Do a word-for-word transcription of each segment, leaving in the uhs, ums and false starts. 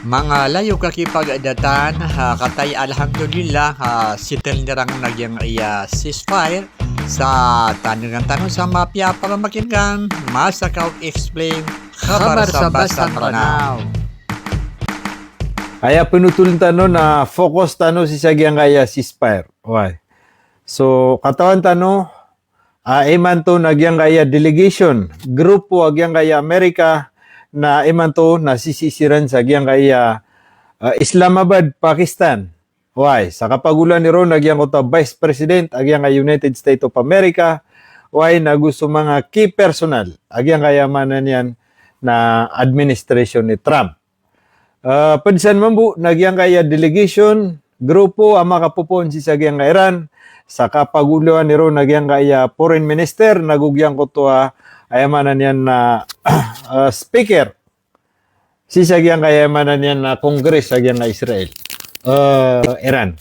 Manga layo ka kipagadatan, ha, kataya alhamdulillah, ha, settle iran a giyangkaya ceasefire. Sa tanongan tano sa mapiya a pamakin'gan, Masakaw Explain, khabar sa basa Mranaw. Aya pnotholn tano na focus tano sii sa giyangkaya ceasefire. Why? So, katawan tano, a, imanto na giyangkaya delegation, grupo a giyangkaya Amerika, na imanto na sisii siran sa giyangkaya, a, Islamabad, Pakistan. Why? Sa kapagoloan iron a giyangkoto a Vice President a giyangkaya United States of America, why, nago so manga key personnel a giyangkaya maana niyan na administration ni Trump. A, pd san mambo na giyangkaya delegation, grupo a makapopoon sii sa giyangkaya Iran, sa kapagoloan iron a giyangkaya foreign minister, nago giyangkoto a, aya maana niyan na, a, speaker sii sa giyangkaya maana niyan na Congress a giyangkaya Israel. A, Iran.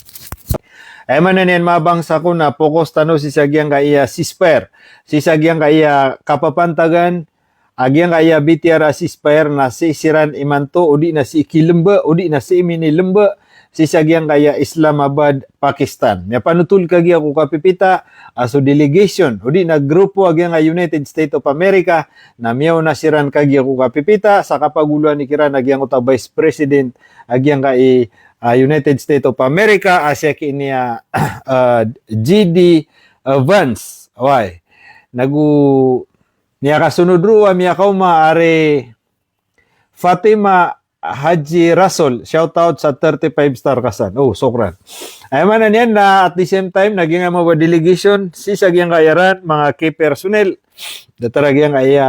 Aya maana niyan mabangsa ko na focus tano sii sa giyangkaya ceasefire. Sii sa giyangkaya kapapantagan a giyangkaya B T R a ceasefire na sii siran imanto, odi na sii kilemba, odi na sii minilemba, sii sa giyangkaya Islamabad, Pakistan. Miyapanothol kagiya ko kapipita a so delegation, odi na grupo a giyangkaya United States of America, na miyaona siran kagiya ko kapipita sa kapagoloan ikiran a giyangkoto a Vice President a giyangkaya, a, United States of America, a siyaki niya, a, J D, a, Vance. Why? Nago miyakasonod roo a miyakaoma ari Fatima Haji Rasul, shout out sa thirty-five star ka san. O, sokran. Aya maana niyan na at the same time, na giyangkaya manga delegation, sii sa giyangkaya Iran, manga key personnel. Datar a giyangkaya,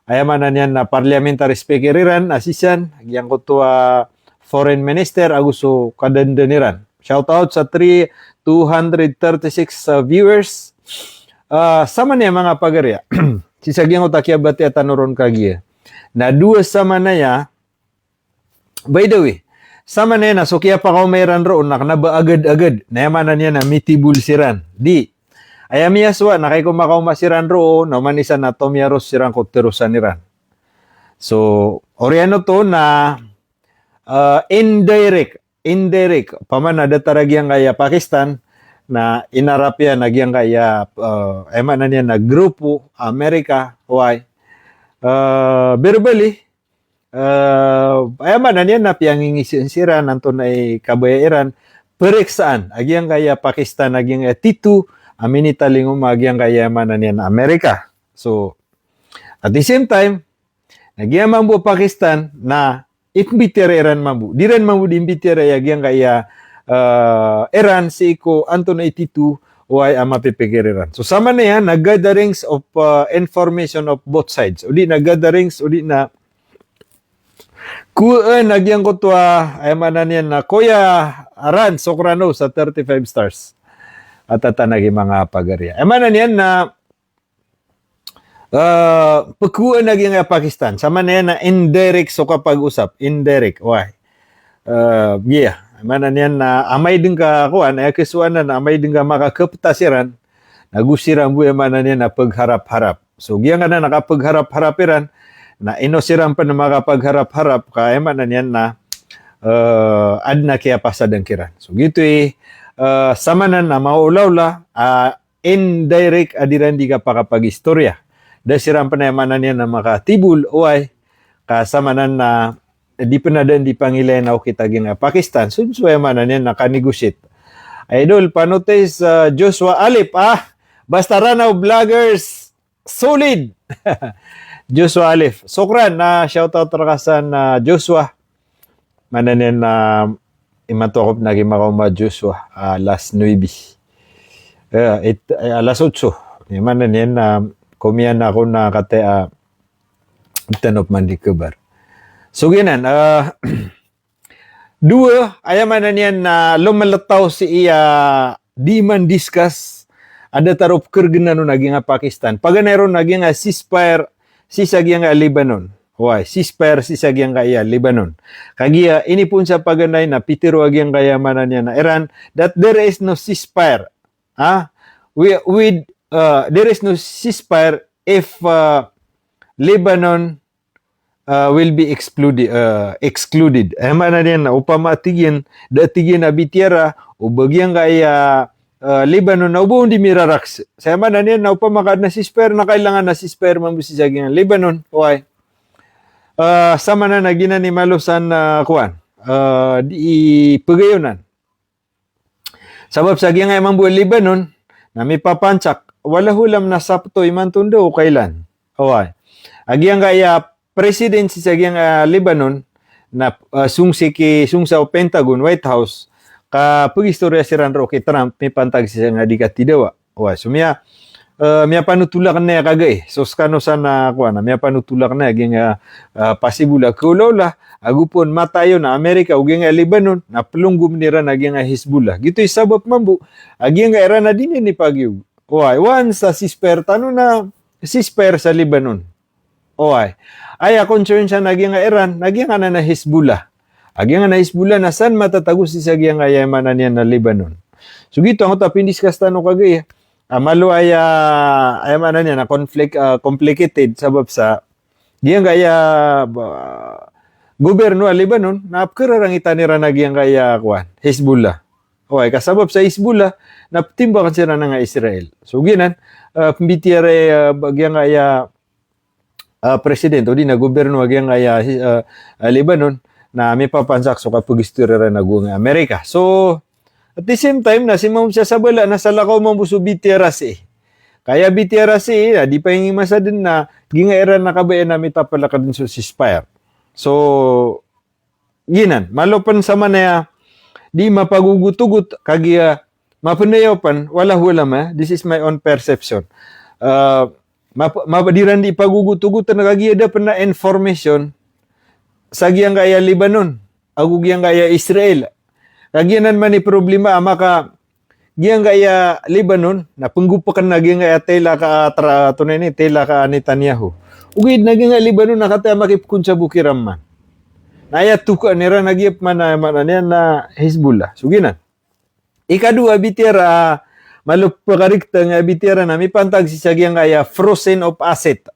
aya maana niyan na parliamentary speaker iran, a sii san, giyangkoto a foreign minister, ago so kadenden iran. Shout out sa three, two hundred thirty-six, a, viewers. A, samanaya manga pagariya. Sii sa giyangkoto a kiyabatiya tano ron kagiya. Na dowa samanaya, by the way, samanaya na so kiyapakaoma iran roo na kna ba agad-agad. Na aya maana niyan na mitibol siran. Di. Aya miyasowa na kagiya ko makaoma siran roo, na oman i san na tomiyaros siran ko terosan iran. So, oriyan oto na, a, indirect, indirect, opama na datar a giyangkaya Pakistan, na inarap iyan a giyangkaya, a, aya maana niyan na grupo, Amerika, why? A, verbally, a, aya maana niyan na piyangingisian siran, antonaa i kabaya iran, periksaan a giyangkaya Pakistan, a giyangkaya tito, a minitalingoma a giyangkaya aya maana niyan na Amerika. So, at the same time, na giyangkaya mambo a Pakistan na imbitiyarai iran mambo. Di iran mambo di imbitiyarai a giyangkaya, a, Iran sii ko antonaa i tito, why, a mapipikir iran. So, samanaya na gatherings of, a, information of both sides. Odi na gatherings, odi na kowaan a giyangkoto a, aya maana niyan na koya ran, sokran o sa thirty-five stars. A tatanagi manga pagariya. Aya maana niyan na, a, pekowaan a giyangkaya Pakistan. Samanaya na indirect so kapag-osap. Indirect. Why? A, giya. Aya maana niyan na amay den ka kowan, aya kesowanan, amay den ka makakepta siran, nago siran bo aya maana niyan na pegharap-harap. So, giyangkanan a kapegharap-harap iran, na ino siran pen makapagharap-harap ka aya maana niyan na, a, aden a kiyapasadan kiran. So, giyoto i, a, samanan a maolaola, a, indirect a di iran di kapakapagistoriya. Da siran pen aya maana niyan na makatibol, oway, ka samanan na di pen aden di pangilay na okit a giyangkaya Pakistan. So, so aya maana niyan na ka-negotiate. Idol, panotis, a, Joshua Alip, a, Basta Ranaw Vloggers, solid. Joshua Alif. Sokran, na shoutout reka san, a, Joshua. Maana niyan na imanto ako pen a gii makaoma Joshua, a, alas nuebe. E, it, e, alas otso. Maana niyan na komiyan ako na kataya, a, di tano pen man di kebar. So giyanan, a, dowa, aya maana niyan na lomeletaw sii a di man discuss a datar o pekeregen anon a giyangkaya Pakistan. Paganay ron a giyangkaya ceasefire sii sa giyangkaya Lebanon. Oway, ceasefire sii sa giyangkaya Lebanon. Kagiya inipoon sa paganay na pitero a giyangkaya maana niyan na Iran that there is no ceasefire. Ha? Wi-, with, uh, there is no ceasefire if, uh, Lebanon uh, will be excluded, uh, excluded. Aya maana niyan na opama tig iyan, da tig iyan a bitiyara o ba giyangkaya, uh, Lebanon na o ba on di miraraks. Sa aya maana niyan na opama ka adn a ceasefire na kailangan a ceasefire mambo sii sa giyangkaya Lebanon. Oway. Uh, sa maana na giyanan i malo san, uh, kowan, uh, di pagayonan. Sabap sa giyangkaya mambo a Lebanon na mipapansak, wallahu alam na sapto imanto ndao o kailan. Oway. A giyangkaya president sii sa giyangkaya Lebanon na, ah, song sii ki, song sa o Pentagon, White House, ka pgistoriya siran roo ki Trump mipantag sii sa nga di katidawa. Oway, so miya, eh, miyapanotol akn aya kagai. So skano san a kowan, miyapanotol akn aya giyangkaya, eh, possible a kaolaola ago pn matayon a Amerika o giyangkaya Lebanon na plonggom iran a giyangkaya Hezbollah. Giyoto i sabap mambo a giyangkaya Iran na di niyan ipagiyog. Oway, once a ceasefire tano na ceasefire sa Lebanon. Oway. Aya concern san a giyangkaya Iran na giyangkanan a Hezbollah. A giyangkanan a Hezbollah na san matatago sii sa giyangkaya aya maana niyan na Lebanon. So giyoto angkoto a pindiscuss tano kagai. A malo aya, aya maana niyan na conflict, ah, complicated sabap sa giyangkaya, ba, gobyerno a Lebanon na pkhararangitan iran a giyangkaya kowan, Hezbollah. Oway, ka sabap sa Hezbollah na ptimbakn siran angkaya Israel. So giyanan, ah, pmbitiyarai, ah, ba giyangkaya ah, president, odi na gobyerno a giyangkaya, ah, ah, Lebanon, na mipapansak so kapgistoriya iran ago angkaya Amerika. So, at the same time, na sii mambo sa sabala, na salakaw mambo so B T R C. Ka aya B T R C, na di pangingimasa dn na giyangkaya Iran na kabaya na mitapalak dn so ceasefire. So, giyanan, malo pn sa maana aya di mapagogotogot, kagiya mapndayaw pn, wallahu alam, eh, this is my own perception. Ah, map-, map-, di ran di pagogotogot na kagiya da pn a information sa giyangkaya Lebanon ago giyangkaya Israel. Kagiya nan man i problema a maka giyangkaya Lebanon na pnggopkn a giyangkaya tila ka tra-, tonaa ini, tila ka Netanyahu. Ogaid na giyangkaya Lebanon na kataya makipkonsabo kiran man. Na aya tokaan iran na giya pman a maana niyan na Hezbollah. So giyanan. Ikadowa a B T R, ah, malo pkarigtn a B T R na mipantag sii sa giyangkaya frozen of asset.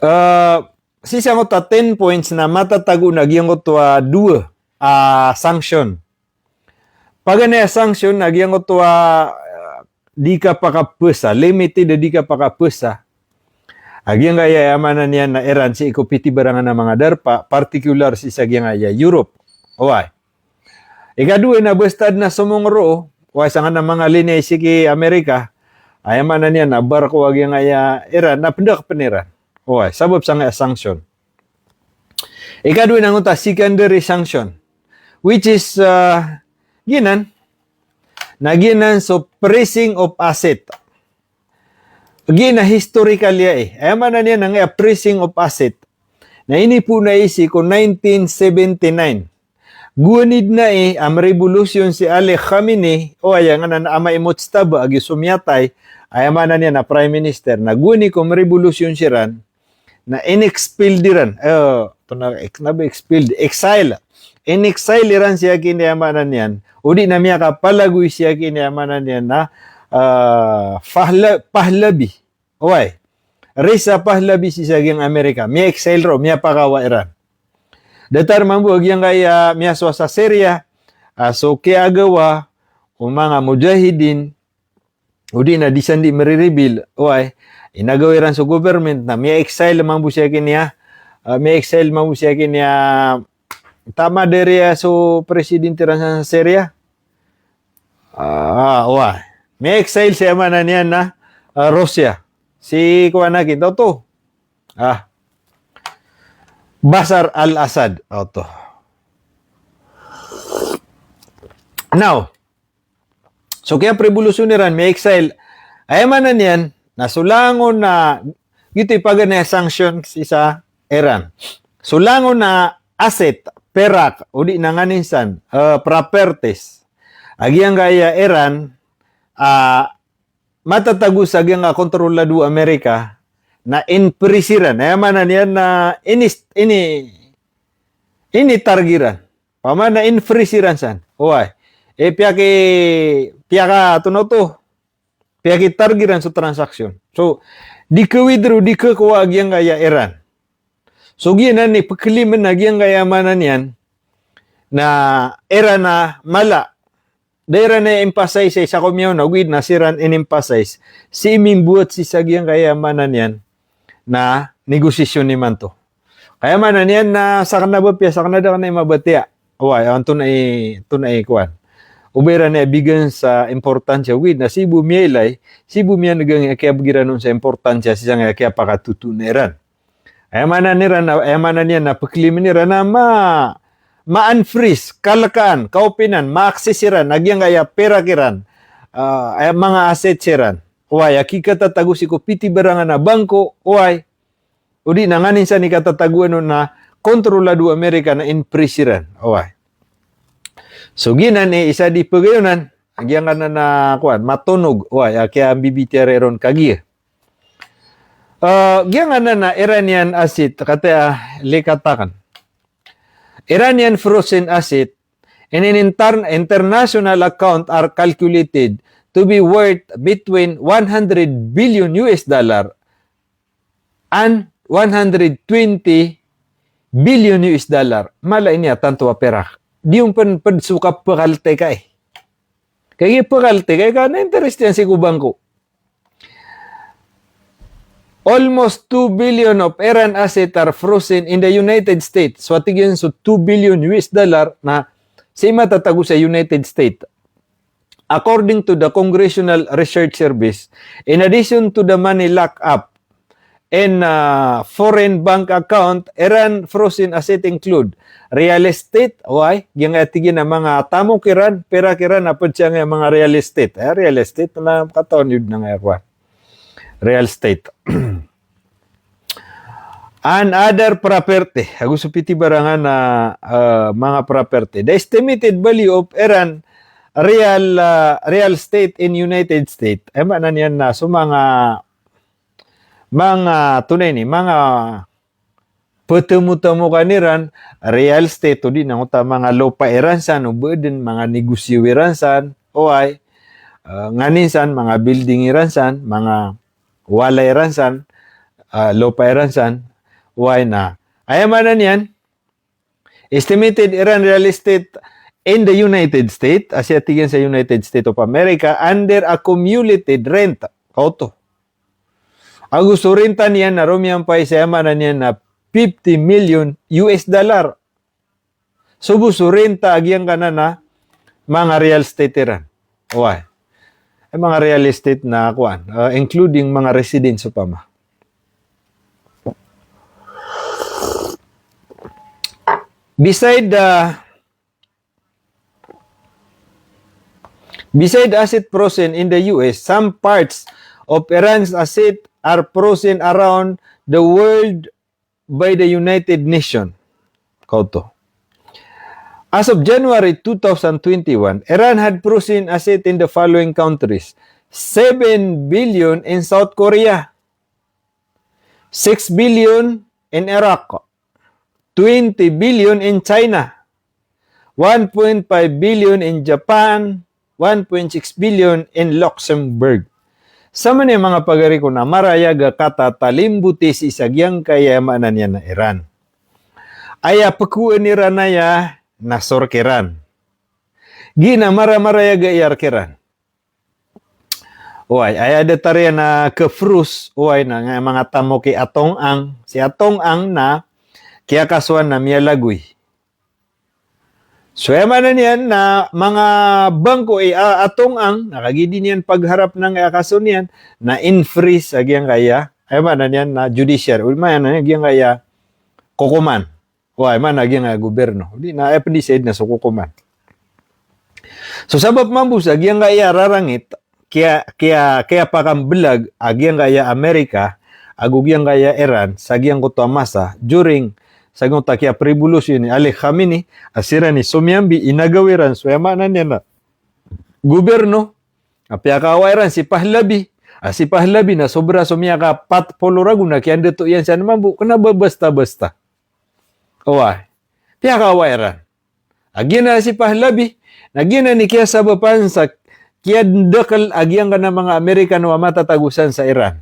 Ah, sii sangkoto a ten points na matatago on a giyangkoto a dowa a sanction. Paganay a sanction a giyangkoto a, ah, di kapakapasa, limited a di kapakapasa a giyangkaya aya maana niyan na Iran sii ko pitibarangan a manga darpa, particular sii sa giyangkaya Europe. Oway. Ikadowa na basta adn a somong roo, oway, sangkanan a manga liniya sii ki Amerika, aya maana niyan na barko a giyangkaya Iran, na pndak pn iran. Oway, sabap sangkaya sanction. Ikadowa na angkoto a secondary sanction, which is, ah, giyanan, na giyanan so freezing of asset. Giyanan historically aya, eh. Aya maana niyan na angkaya freezing of asset na inipoon aya sii ko nineteen seventy-nine. Gowani dn aya a mrevolusyon si Ali Khamenei, o aya nganan a ama i Mojtaba a giya so miyatay, aya maana niyan na Prime Minister, na gowani ko mrevolusyon siran, na inexpelled iran. Eh, tonaa, ex-, kna ba expelled, exile. Inexile iran sii a kini aya maana niyan. Odi na miyakapalagoy sii a kini aya maana niyan na, ah, Pahla-, Pahlavi. Oway. Reza Pahlavi sii sa giyangkaya Amerika. Miya-exile roo, miyapakawa iran. Datar mambo a giyangkaya miyasowa sa Syria, ah, so kiyagawa o manga mujahidin, odi na di san di mri-rebuild, oway, inagaw iran so government na miya-exile mambo sii a kini a, ah, miya-exile mambo sii a kini a, taman dari a so president iran sa Syria. Ah, oway. Miya-exile sii aya maana niyan na, ah, Russia. Si kowan a giyangkoto. Ah. Bashar al-Assad. Oto. Now, so kiyaprevolusyon iran, miya-exile. Aya maana niyan na so langon a, giyoto i paganay a sanction sii sa Iran. So langon a asset, perak, odi na nganin san, eh, properties a giyangkaya Iran, ah, matatago sa giyangkaya kontrolado o Amerika, na in-freeze iran. Aya maana niyan na inis-, ini-, ini-target iran. Opama na in-freeze iran san. Oway. Eh, piyaki-, piyaka-, tonaa oto. Piyaki-target iran so transaction. So, di kha-withdraw, di khakowa a giyangkaya Iran. So giyanan i pkhailay man a giyangkaya maana niyan na Iran na mala. Da Iran i-emphasize sa komiyaona, ogaid na siran in-emphasize. Sii mimbowat sii sa giyangkaya maana niyan na negosasyon imanto. Kaya maana niyan na sakn a ba piya, sakn a da kna i mabatiya. Oway, antonaa i, antonaa i kowan. O ba iran i bigan sa importansya, ogaid na sii bo miyailay, sii bo miyan'g angkaya bgi iran on sa importansya sii sangkaya kiyapakatotoon iran. Aya maana niyan na, aya maana niyan na pkhailay iran na ma, ma-unfreeze, kalkaan, kaopinan, ma-access iran a giyangkaya pera kiran, ah, aya manga assets iran. Oway, a kikatatago sii ko pitibarangan a bangko, oway. O di na nganin san i katatagoan on na kontrolado o Amerika na in-freeze iran. Oway. So giyanan i isa di pagayonan, giyangkanan a kowan, matonog, oway, a kiyambibitiyarai ron kagiya. Ah, giyangkanan a Iranian asset, kataya, ah, likatakan. Iranian frozen asset in an inter-, international account are calculated to be worth between one hundred billion U S dollar and one hundred twenty billion U S dollar. Mala ini a tanto a perak. Di on pn pd so kapkaltk ai. Kagiya pkaltk ai ka na interest iyan sii ko bangko. Almost two billion of Iran asset are frozen in the United States. So, a tig iyan so two billion U S dollar na sii matatago sa United States. According to the Congressional Research Service, in addition to the money locked up in, ah, foreign bank account, Iran frozen asset include real estate, oway, giyangkaya tig iyan a manga tamok iran, pera kiran, a pd sangkaya manga real estate. Eh, real estate na katawan iyo dn angkaya kowan. Real estate. And other property. Ago so pitibarangan a, ah, manga property. The estimated value of Iran real, ah, real estate in United States. Aya maana niyan na so manga, manga, antonaa ini, manga ptmotmokan iran, real estate, o di na oto a manga lopa iran san, o ba dn manga negosyo iran san, oway, ah, nganin san, manga building iran san, manga walay iran san, ah, lopa iran san, oway na. Aya maana niyan, estimated Iran real estate in the United States, a sii a tig iyan sa United States of America, under accumulated rent. Kaoto. Ago so renta niyan na romiyampay sa aya maana niyan na fifty million U S dollar. So bo so renta a giyangkanan a manga real estate iran. Oway. Ay manga real estate na kowan, ah, including manga residence opama. Beside the, beside asset frozen in the U S, some parts of Iran's asset are frozen around the world by the United Nations. Kaoto. As of January two thousand twenty-one, Iran had frozen asset in the following countries: seven billion in South Korea, six billion in Iraq, twenty billion in China, one point five billion in Japan, one point six billion in Luxembourg. Samanaya manga pagari ko na marayag a katatalimboti sii sa giyangkaya maana niyan na Iran. Aya pkowaan iran aya na sork iran. Giya na mara-, marayag a iyark iran. Oway, aya datar iyan a kfrozen, oway, na nga manga tamok i Atong Ang, si Atong Ang na kiyakasoan na miyalagoy. So, aya maana niyan na manga bangko i, ah, Atong Ang, na kagiya di niyan pagharap nangkaya kaso niyan, na in-freeze a giyangkaya, aya maana niyan na judiciary, aya maana niyan giyangkaya kokoman. Oway, maana giyangkaya gobyerno. Di na, aya pn di said na so kokoman. So sabap mambo sa giyangkaya rarangit, kiya, kiya, kiyapakamblag a giyangkaya Amerika ago giyangkaya Iran sa giyangkoto a masa during sa giyangkoto a kiyaprevolusyon i Ali Khamenei, a siran i somiyambi, inagaw iran so aya maana niyan na gobyerno, a piyakaawa iran si Pahlavi, a si Pahlavi na sobra so miyakapat polo ragon a kiyandato iyan san mambo, kna ba basta-basta. Oway. Piyakaawa iran. A giyanan si Pahlavi, na giyanan i kiyasabapan sa kiyadndakl a giyangkanan a manga Amerikano a matatago san sa Iran.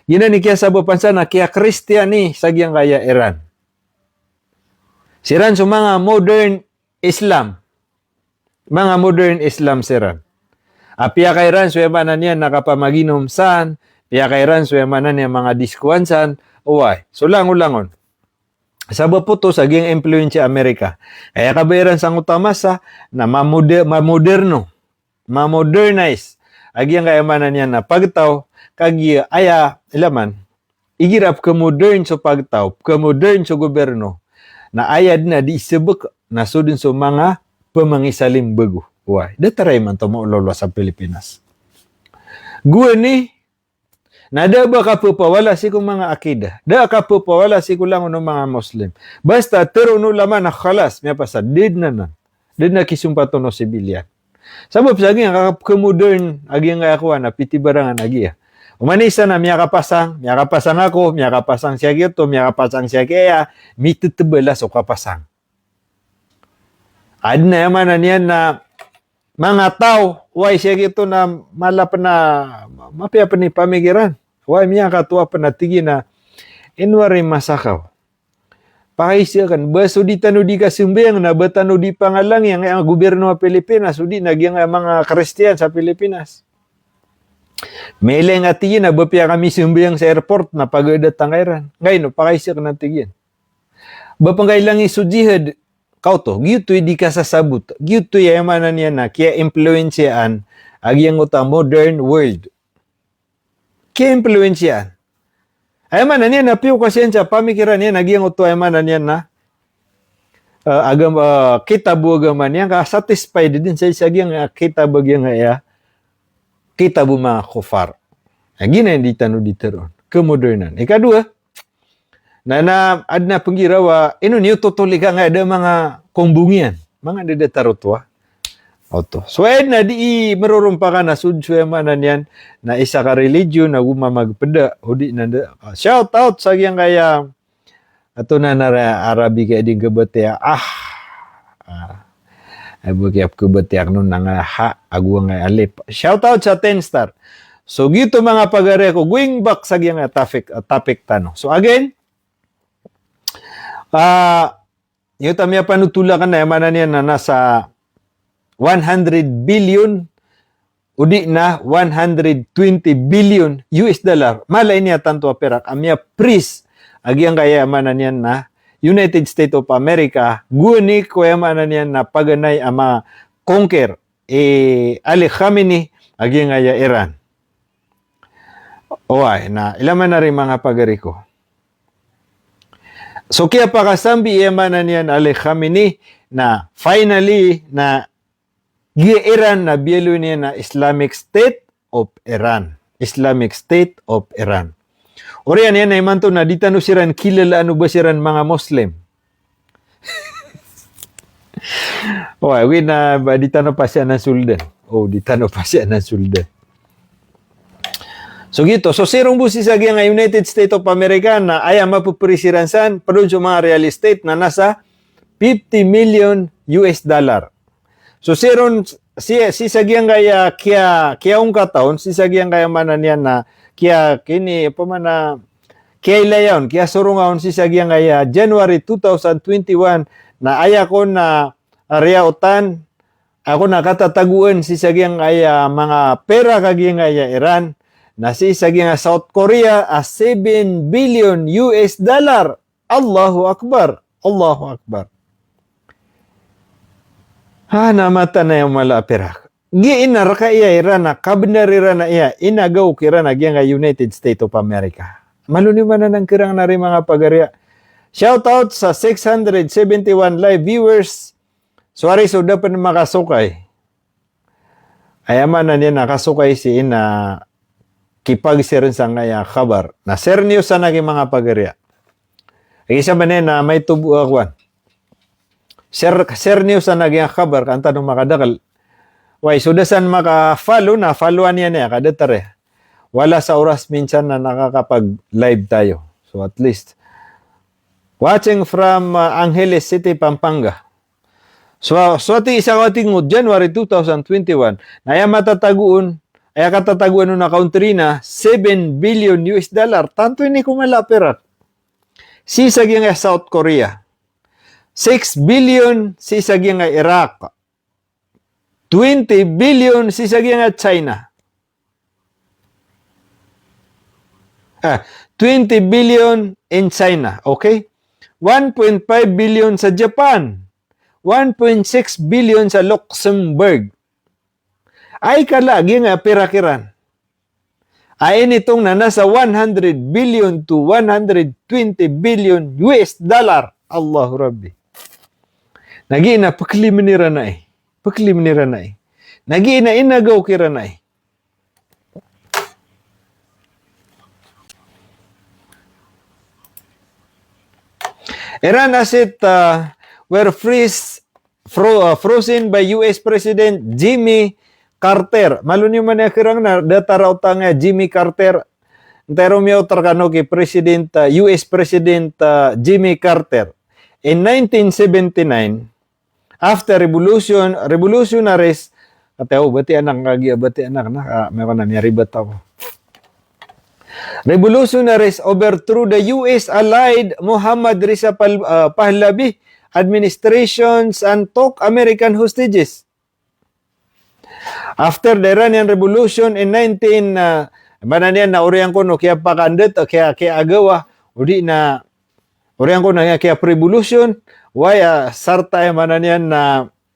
Giyanan i kiyasabapan san na kiyakristiyani sa giyangkaya Iran. Siran so manga modern Islam. Manga modern Islam siran. A piyakairan so aya maana niyan na kapamaginom san, piyakairan so aya maana niyan manga diskoan san, oway. So langolangon. Sabap oto sa giyang impluwensya Amerika. Aya kabaya iran sangkoto a masa na mamode-, mamoderno, mamodernize a giyangkaya maana niyan na pagtaw, kagiya aya, aya man, igira pkhamodern so pagtaw, pkhamodern so gobyerno, na aya dn a di isbk na so dn so manga pmangisalim bgo. Oway, datar a imanto maololo sa Pilipinas. Gowani, na da a ba kapphawala sii ko manga akida. Da a kapphawala sii ko langon o manga Muslim. Basta tharoon o ulama na khalas, miyapasad, da dn anan. Da dn a kisompatan o sibiliyan. Sabap sa giyangkaya kapkhamodern a giyangkaya kowan a pitibarangan a giya. Oman i isa na miyakapasang, miyakapasang ako, miyakapasang siya giyoto, miyakapasang siya giya, mititbala so kapasang. Adn a aya maana niyan na manga taw, oway, siya giyoto na mala pn a, mapiya pn i pamikiran. Oway, miyakatowa pn a tig iyan a, ino ari masa kaw. Pakaisa akn, ba so di tano di kasambayang na ba tano di pangalang giyangkaya gobyerno a Pilipinas, odi na giyangkaya manga Kristiyan sa Pilipinas. Miyailay nga tig iyan a ba piya kami sambayang sa airport na pagadatang ka iran. Ngkaino, pakaisa akn a tig iyan. Ba pangkailangi so jihad, kaoto, giyoto i di kasasabot, giyoto i aya maana niyan na kiyaimpluwensyaan a giyangkoto a modern world. Kiyaimpluwensyaan. Aya maana niyan na piyokas iyan sa pamikiran iyan a giyangkoto aya maana niyan na, eh, agam-, eh, kitab o agama niyan ka satisfied dn sa isa giyangkaya kitab a giyangkaya kitab o manga kuffar. Na giyanan i di tano di tharoon. Khamodernan. Ikadowa, na, na adn a pnggiraw a, ino niyo totoli ka nga da manga kombong iyan. Manga da datar oto a. Oto. So aya dn a di i mrorompa ka na so, so aya maana niyan na isa ka religion ago mamagpda, odi na da. Shout out sa giyangkaya, ato na na Arabic a di khabatiya. Ah. Ah. Ay, bo kiyapkhabatiya akn on na nga ha, ago nga alif. Shout out sa Ten Star. So, giyoto manga pagari ako, going back sa giyangkaya topic, ah, topic tano. So, again, ah, giyoto a miyapanothol akn na aya maana niyan na nasa one hundred billion, odi na one hundred twenty billion U S dollar. Mala ini a tanto a pirak a miya-freeze a giyangkaya aya maana niyan na United States of America, gowani ko aya maana niyan na paganay a ma-conquer i Ali Khamenei a giyangkaya Iran. Oway, na ilay man ari manga pagari ko. So kiyapakasambi aya maana niyan Ali Khamenei na finally na giya Iran na biyaloy niyan na Islamic State of Iran. Islamic State of Iran. Oriyan iyan na imanto na di tano siran kilalaan o ba siran manga Muslim. Oway, oway na ba di tano pasyanan so lden. O, di tano pasyanan so lden. So giyoto, so sii ron bo sii sa giyangkaya United States of America na aya mapphri siran san, pd on so manga real estate na nasa fifty million U S dollar. So sii ron, sii, sii sa giyangkaya kiya, kiyaongkata on, sii sa giyangkaya maana niyan na kiya, kini, opama na, kiyailaya on, kiyasoronga on sii sa giyangkaya January two thousand twenty-one, na aya kon na riyaotan, ako na katatagoan sii sa giyangkaya manga pirak a giyangkaya Iran, na sii sa giyangkaya South Korea a seven billion U S dollar. Allahu Akbar. Allahu Akbar. Ha, na mata na aya mala a pirak. Giya ina rka iya Iran na kabnar iran a iya, ina gawk iran a giyangkaya United States of America. Malo niyo man anan kirangan ari manga pagari a. Shout out sa six hundred seventy-one live viewers. So ari so da pn makasokay. Aya maana niyan na kasokay sii na kipag-share sangkaya khabar. Na share niyo san a giya manga pagari a. Aya isa man iyan na maito bo a kowan. Share, share niyo san a giya khabar, ka an tano makadakl. Oway, so da san maka-follow na followan iyan aya ka datar iyan. Wala sa oras minsan na nakakapag-live tayo. So at least. Watching from, uh, Angeles City, Pampanga. So, so ati isa ko ati ngo January two thousand twenty-one. Na aya matatagoon, aya katatagoan on a country na seven billion U S dollar. Tanto ini ko mala a pirak. Sii sa giyangkaya South Korea. Six billion sii sa giyangkai a Iraq. Twenty billion sii sa giyangkai a China. Ah, twenty billion in China, okay? One point five billion sa Japan. One point six billion sa Luxembourg. Ay kala giyangkai a pera kiran. Ay initong na nasa one hundred billion to one hundred twenty billion U S dollar. Allahu Rabbi. Na giya na pekelimen iran ai. Pekelimen iran ai. Na giya na inagaw kiran ai. Iran asset, uh, were freeze, fro-, uh, frozen by U S President Jimmy Carter. Malo niyo man aya kerang na da taraotang a Jimmy Carter. Ntero miyaw terkano ki President, uh, U S President, uh, Jimmy Carter. In nineteen seventy-nine, after revolution, revolutionaries, kataw, bati anak, kagi, bati anak na, ah, meron na miyaribat ako. Revolutionaries overthrew the U S allied Muhammad Reza Pal-, ah, Pahlavi administrations and took American hostages. After the Iranian Revolution in nineteen, ah, maana niyan na oriyan kono kiyapakandet, kiya, kiyaagawa, odi na oriyan kono kiya, kiya revolution, waya sarta aya maana niyan na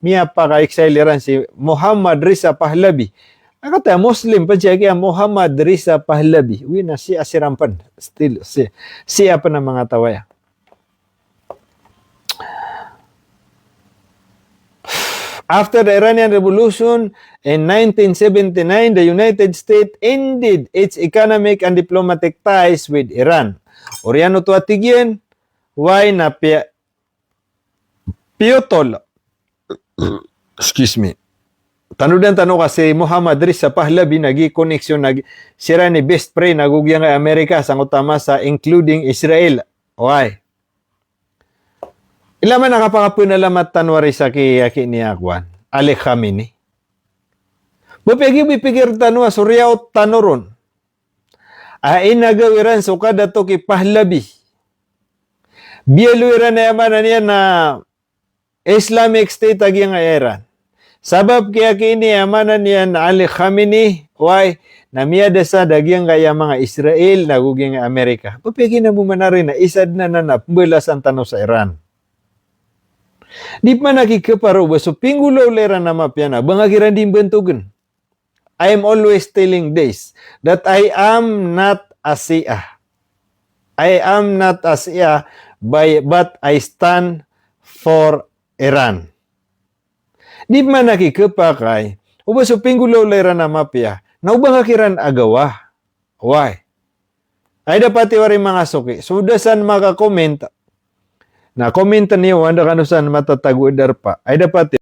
miyapaka-exile iran si Muhammad Reza Pahlavi. Aya kata Muslim pen siya kiya Muhammad Reza Pahlavi. Wi na Shia siran pen. Still, Shia, Shia pen a manga taw aya. After the Iranian Revolution in nineteen seventy-nine, the United States ended its economic and diplomatic ties with Iran. Oriyan oto a tig iyan, why na piya-, piyotol. Excuse me. Tanodan tano ka si Muhammad Reza Pahlavi na gi connection na gi, siran i best friend ago giyangkai a Amerika, sangkoto a masa, including Israel. Why? Ilay man a kapakapenalamat tano ari sa ki, aki niyan kowan, Ali Khamenei. Ba piyagipikir tano a so riyaot tano ron a inagaw iran so kadato ki Pahlavi. Biyaloy iran aya maana niyan na Islamic State a giyangkai a Iran. Sabap ki aki niyan aya maana niyan na Ali Khamenei, why, na miyadasad a giyangkai a manga Israel na go giyangkai a Amerika. Ba piyagina bo man ari na isa den anan a pembalasan tano sa Iran. Di pman aki keparo ba so pinggolawla iran a mapiya na ba ngka kiran di mbantogen. I am always telling this, that I am not a Shia. I am not a Shia, by, but I stand for Iran. Di pman aki kepakay o ba so pinggolawla iran a mapiya na o ba ngka kiran agawa. Why? Ay dapat iyo ari manga soki. So da san maka-comment, na comment niyo, anda kano san matatago a darpa. Ay dapat iyo